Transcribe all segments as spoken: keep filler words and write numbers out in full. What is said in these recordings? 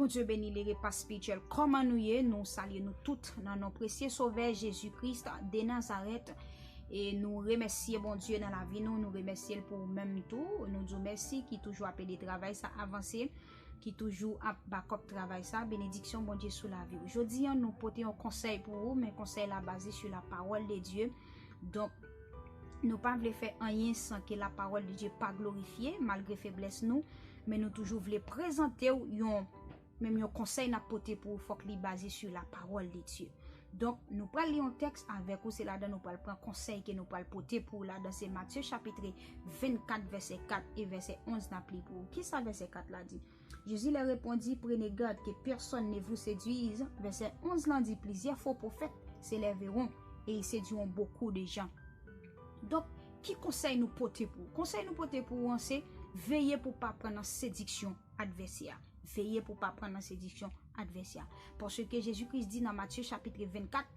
Dye beni le repa spirityèl. Kòman nou ye? Nou salye nou tout nan non presye Sovè Jezi Kris de Nazarèt. E nou remèsye Bondye nan lavi nou, nou remèsye l pou ou menm tou. Nou di w mèsi ki toujou ap ede travay sa avanse, ki toujou ap bakòp travay sa. Benediksyon Bondye sou lavi w. Jodi an, nou pote yon konsèy pou ou, men konsèy la baze sou la pawòl de Dye. Donk, nou pa vle fè anyen san ke la pawòl de Dye pa glorifye, malgre feblès nou, men nou toujou vle prezante w yon menm yon konsèy n ap pote pou ou, fòk li baze sou la pawòl de Dye. Donk, nou pral li yon tèks avèk ou, se ladan nou pral pran konsèy ke nou pral pote pou ou ladan, se Matye chapit vennkat, vèsè kat e vèsè onz n ap li pou ou. Kisa vèsè kat la di? Jésus leur répondit, prenez garde que personne ne vous séduise. Vèsè onz lan di, plusieurs faux prophètes se lèveront et ils séduiront beaucoup de gens. Donk, ki konsèy nou pote pou ou? Konsèy nou pote pou ou an se, veye pou pa pran nan sediksyon advèsè a. Veye pou pa pran nan sediksyon advèsè a. Paske Jezi Kris di nan Matye chapit vennkat,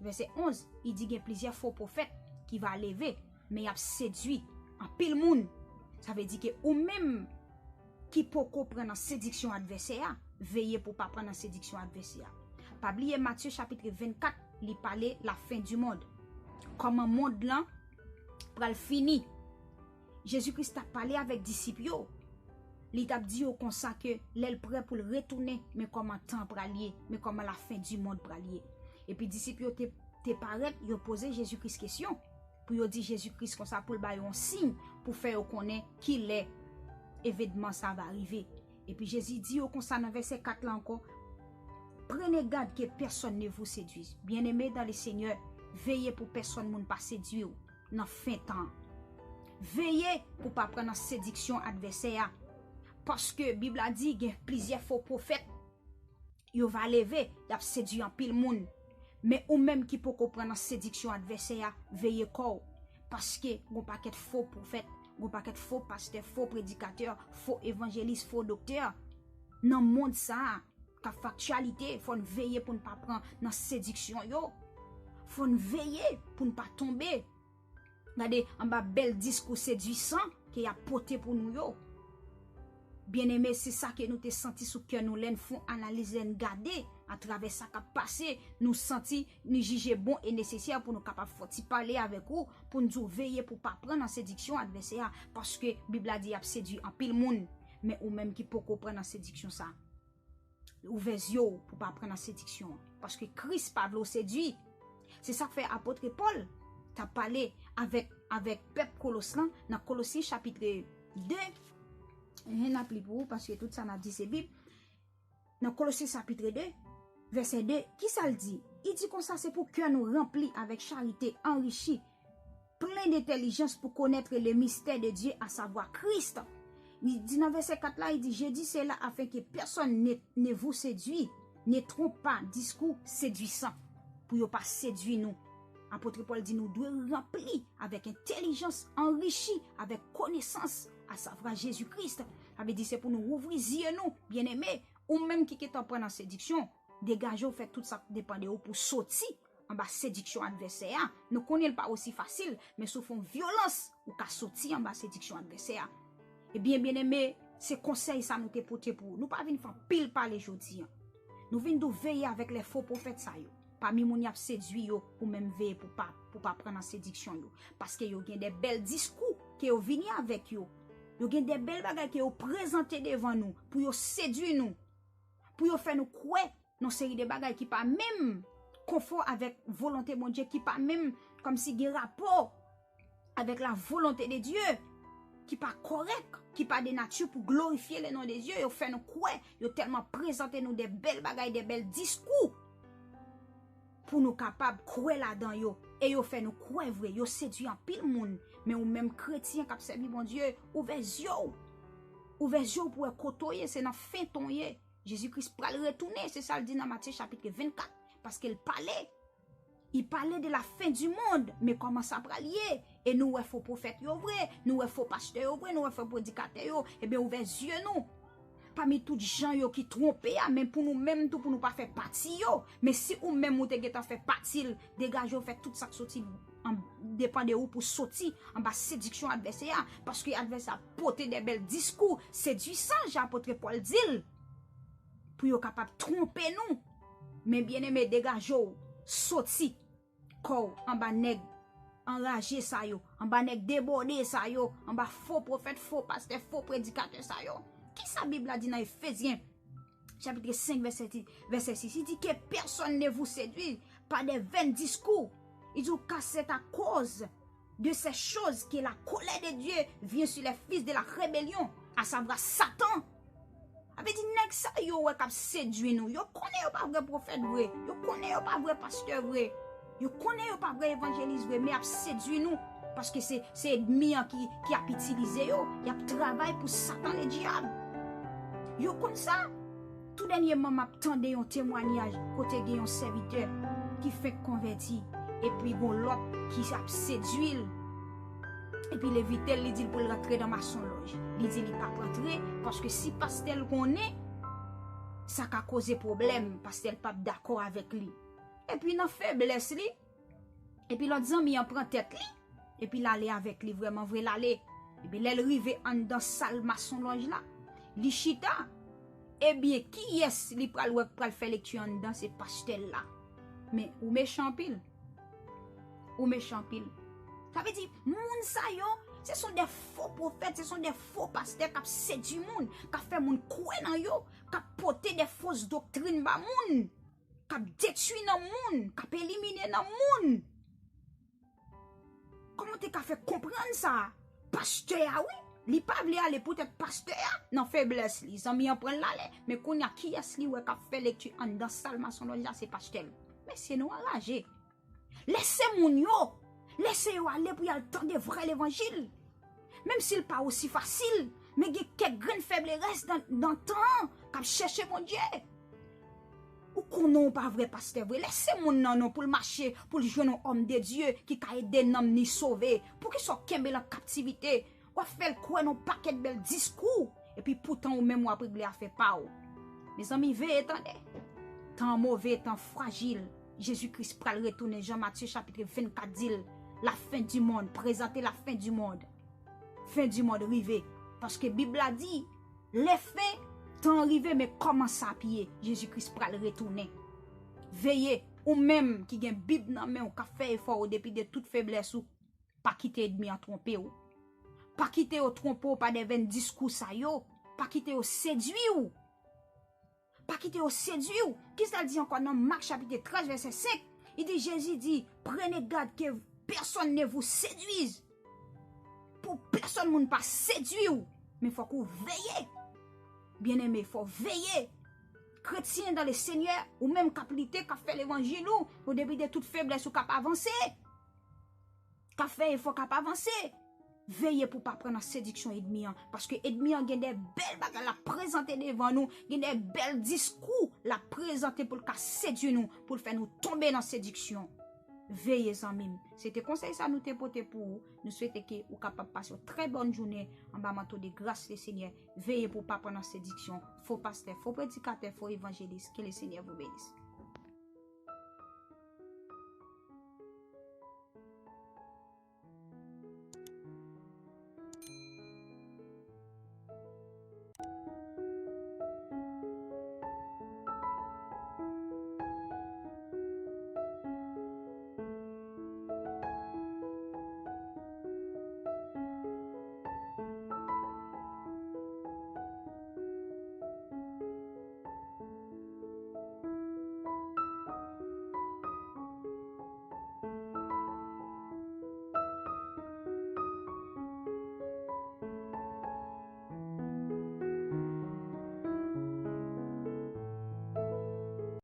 vèsè onz, li di gen plizyè fo pwofèt ki va leve, men y ap sedui anpil moun. Sa vle di ke ou menm ki poko pran nan sediksyon advèsè a, veye pou pa pran nan sediksyon advèsè a. Pa bliye Matye chapit vennkat, li pale la fin du monde. Kòman mond lan pral fini. Jezi Kris t ap pale avèk disip yo. Li t ap di yo konsa ke lè l prè pou l retounen, men kòman tan pral ye, men kòman la fin du monde pral ye. Epi disip yo te, te parèt, yo poze Jezi Kris kesyon. Pou yo di Jezi Kris konsa pou l ba yo yon siy pou fè yo konnen ki lè evenman sa va rive. Epi Jezi di yo konsa nan vèsè kat la ankò, prenez garde que personne ne vous séduise. Bien-aimés dans le Seigneur, veye pou pèsonn moun pa sedui w nan fen tan an. Veye pou pa pran nan sediksyon advèsè a. Paske Bib la di gen plizyè fo pwofèt. Yo va leve, y ap sedui anpil moun. Men ou menm ki poko pran nan sediksyon advèsè a, veye kò w. Paske gon pakèt fo pwofèt, gon pakèt fo pastè, fo predikatè, fo evanjelis, fo doktè. Nan mond sa a, k ap fè aktyalite, fò n veye pou n pa pran nan sediksyon yo. Fò n veye pou n pa tonbe. Gade, anba bèl diskou sedwisan ke y ap pote pou nou yo. Byeneme, se sa ke nou te santi sou kè nou lè n fè yon analiz, lè n gade atravè sa k ap pase, nou santi, nou jije bon e nesesè pou nou kapab fè yon ti pale avèk ou, pou n di w veye pou pa pran nan sediksyon advèsè a, paske Bib la di y ap sedui anpil moun, men ou menm ki poko pran nan sediksyon sa. Ouvè zye w pou pa pran nan sediksyon an. Paske Kris pa vle w sedui. Se sa k fè apot Pòl t ap pale avèk, avèk pèp Kolos lan nan Kolosyen chapit de. N ap li pou ou, paske tout sa n ap di se Bib. Nan Kolosyen chapit de, vèsè de, kisa l di? Li di konsa, se pou kè nou ranpli avèk charite, anrichi, plen dentèlijans pou konèt le mystère de Dieu, à savoir Christ. Li di nan vèsè kat la, li di, je dis cela afin que personne ne, ne vous séduit, ne trompe pas, diskou sedwisan, pou yo pa sedui nou. Apot Pòl di nou dwe ranpli avèk entèlijans, anrichi avèk konesans, à savoir Jezi Kris. Sa vle di se pou nou ouvri zye nou, byeneme, ou menm ki gentan pran nan sediksyon, degaje w, fè tout sa k depann de ou pou soti anba sediksyon advèsè a. Nou konnen l pa osi fasil, men si w fè yon vyolans, ou ka soti anba sediksyon advèsè a. Ebyen, byeneme, se konsèy sa nou te pote pou ou. Nou pa vin fè anpil pale jodi an. Nou vin di w veye avèk lè fo pwofèt sa yo. Pami moun y ap sedui yo, ou menm veye pou pa, pou pa pran nan sediksyon yo. Paske yo gen de bèl diskou ke yo vini avèk yo. Yo gen de bèl bagay ke yo prezante devan nou pou yo sedui nou. Pou yo fè nou kwè nan seri de bagay ki pa menm konfò avèk volonte Bondye, ki pa menm kòmsi gen rapò avèk la volonte de Dye, ki pa kòrèk, ki pa de nati pou glorifye le non de Dye. Yo fè nou kwè, yo tèlman prezante nou de bèl bagay, de bèl diskou, pou nou kapab kwè ladan yo. E yo fè nou kwè vre, yo sedui anpil moun. Men ou menm kretyen k ap sèvi Bondye, ouvè zye w. Ouvè zye w pou wè kote w ye, se nan fen tan w ye. Jezi Kris pral retounen, se sa l di nan Matye chapit vennkat, paske l pale. Li pale de la fin du monde, men kòman sa pral ye? E nou wè fo pwofèt yo vre, nou wè fo pastè yo vre, nou wè fo predikatè yo, ebyen ouvè zye nou. Pami tout jan yo ki twonpe a, men pou nou menm tou, pou nou pa fè pati yo. Men si ou menm ou te gentan fè pati l, degaje w, fè tout sa k soti an, depann de ou pou soti anba sediksyon advèsè a, paske advèsè a pote de bèl diskou sedwisan, jan apot Pòl di l. pou yo kapab twonpe nou. Men byeneme, degaje w, soti kò w anba nèg anraje sa yo, anba nèg debòde sa yo, anba fo pwofèt, fo pastè, fo predikatè sa yo. Kisa Bib la di nan Efezyen chapit senk, vèsè, vèsè sis? Li di que personne ne vous séduise par de vains discours. Il dit, car c'est à cause de ces choses que la colère de Dieu vient sur les fils de la rébellion, à savoir Satan. Sa vle di nèg sa yo wè k ap sedui nou. Yo konnen yo pa vrè pwofèt vre. Yo konnen yo pa vrè pastè vre. Yo konnen yo pa vrè evanjelis vre, men y ap sedui nou. Paske se, se ènmi an ki, ki ap itilize yo. Y ap travay pou Satan ledyab. Yo konn sa. Tou dènyèman, m ap tande yon temwanyaj kote gen yon sèvitè ki fenk konvèti, epi gon lòt ki ap sedui l. Epi l envite l, li di l pou l rantre nan masonlòj. Li di li p ap rantre, paske si pastè l konnen sa ka koze pwoblèm, pastè l p ap dakò avèk li. Epi nan feblès li, epi lòt zanmi an pran tèt li, epi l ale avèk li, vrèman vre l ale. Epi lè l rive anndan sal masonlòj la, li chita. Ebyen, kiyès li pral wè k pral fè lekti anndan? Se pastè l la. Men ou mechan anpil. Ou mechan anpil. Sa vle di, moun sa yo, se son de fo pwofèt, se son de fo pastè k ap sedui moun, k ap fè moun kwè nan yo, k ap pote de fos doktrin ba moun, k ap detwi nanm moun, k ap elimine nanm moun. Kòman w te ka fè konprann sa? Pastè a, wi. Li pa vle ale poutèt pastè a, nan feblès li. Zanmi an pran l ale. Men kounye a, kiyès li wè k ap fè lekti anndan sal masonlòj la? Se pastè l. Mesye, nou anraje. Lèse moun yo. Lèse yo ale pou y al tande vrè levanjil. Menm si l pa osi fasil, men gen kèk grenn fèblerès nan, nan tan an k ap chèche Bondye. Ou konnen w pa vrè pastè vre. Lèse moun nan non pou l mache, pou l jwenn yon òm de Dye ki ka ede nanm ni sove. Poukisa w kenbe l an kaptivite? W ap fè l kwè nan yon pakèt bèl diskou. Epi poutan ou menm w ap regle afè pa w. Mezanmi, veye tande. Tan an move, tan an frajil. Jezi Kris pral retounen, Jan Matye chapit vennkat di l, la fin du monde, prezante la fin du monde. Fin du monde rive. Paske Bib la di, lè fen tan an rive, men kòmanse apiye, Jezi Kris pral retounen. Veye, ou menm ki gen Bib nan men w, k ap fè efò yo depi de tout feblès ou, pa kite ènmi an twonpe w. Pa kite yo twonpe w pa de venn diskou sa yo. Pa kite yo sedui w. Pa kite yo sedui w. Kisa l di ankò nan Mak chapit trèz, vèsè senk? Li di, Jezi di, prenez garde que personne ne vous séduise. Pou pèsonn moun pa sedui w. Men fòk ou veye. Byeneme, fò w veye. Kretyen dan le Senyè, ou menm k ap lite, k ap fè levanjil ou, ou depi de tout feblès ou k ap avanse. K ap fè efò, k ap avanse. Veye pou w pa pran nan sediksyon ènmi an. Paske ènmi an gen de bèl bagay l ap prezante devan nou, gen de bèl diskou l ap prezante pou l ka sedui nou, pou l fè nou tonbe nan sediksyon. Veye, zanmi m. Se te konsèy sa nou te pote pou ou. Nou swete ke ou kapab pase yon trè bòn jounen anba manto de gras le Senyè. Veye pou w pa pran nan sediksyon fo pastè, fo predikatè, fo evanjelis. Que le Seigneur vous bénisse.